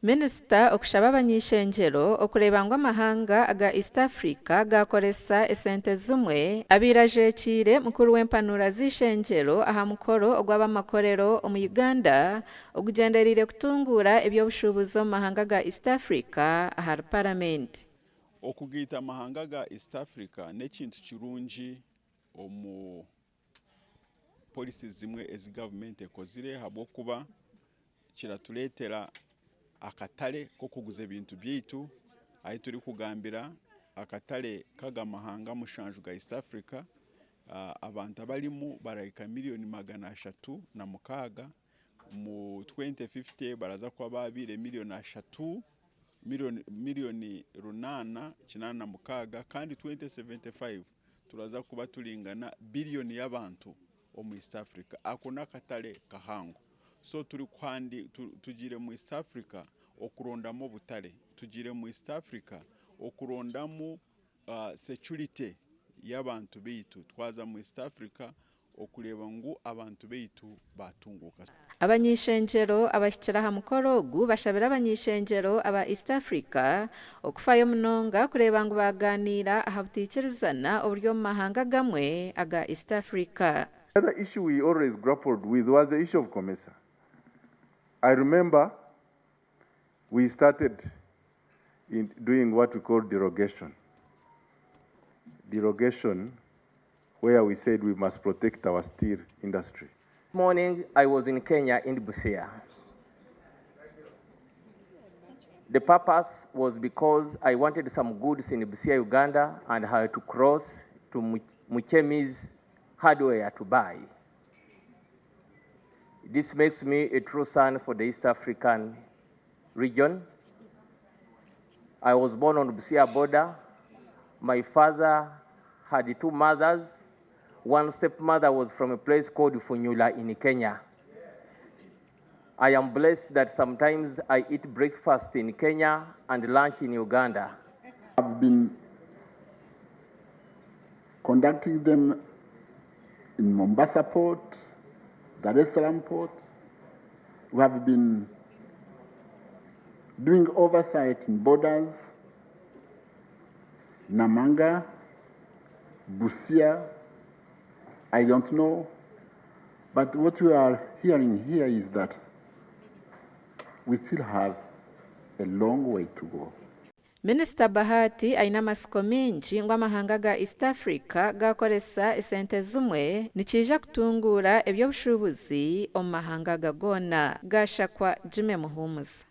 Minisita okushaba abany'ishengyero okureeba ngu amahanga aga East Africa gaakoresa esente zimwe abaire ajwekiire mukuru w'empanuura z'eishengyero aha mukoro ogw'abamakorero omu Uganda ogugyendereire kutunguura eby'obushuubuzi omu mahanga ga East Africa ahari Paramenti. Okugaita amahanga ga East Africa n'ekintu kirungi omu policies zimwe ezi gavumenti ekozire ahabw'okuba kiratureetera akatare k'okuguza ebintu byaitu ahu turikugambira akatare k'aga mahanga mushanju ga East Africa abantu abarimu barahika miriyoni 306 omu 2050 baraza kuba baabaire miriyoni ashatu miriyoni 886 kandi 2075 turaza kuba turingana biriyoni y'abantu omu East Africa. Ako n'akatare kahango. So turikuhandi tugiire mu East Africa okurondamu obutare, tugiire mu East Africa okurondamu security y'abantu baitu, twaza mu East Africa okureeba ngu abantu baitu baatunguuka. Abany'ishengyero abahikire aha mukoro ogu bashabire abany'ishengyero aba East Africa okufayo munonga kureeba ngu baagaaniira aha butaikirizana oburi omu mahanga agamwe aga East Africa. The other issue we always grappled with was the issue of COMESA. I remember we started in doing what we call derogation. Derogation where we said we must protect our steel industry. Morning, I was in Kenya in Busia. The purpose was because I wanted some goods in Busia, Uganda, and had to cross to Muchemi's hardware to buy. This makes me a true son for the East African region. I was born on Busia border. My father had two mothers. One stepmother was from a place called Funyula in Kenya. I am blessed that sometimes I eat breakfast in Kenya and lunch in Uganda. I've been conducting them in Mombasa port, Dar es Salaam port. We have been doing oversight in borders, Namanga, Busia, I don't know. But what we are hearing here is that we still have a long way to go. Minisita Bahati aine amatsiko maingi ngu amahanga ga East Africa gaakoresa esente zimwe nikiija kutunguura eby'obushuubuzi omu mahanga aga goona. Gashakwa Jimmy Muhumuza.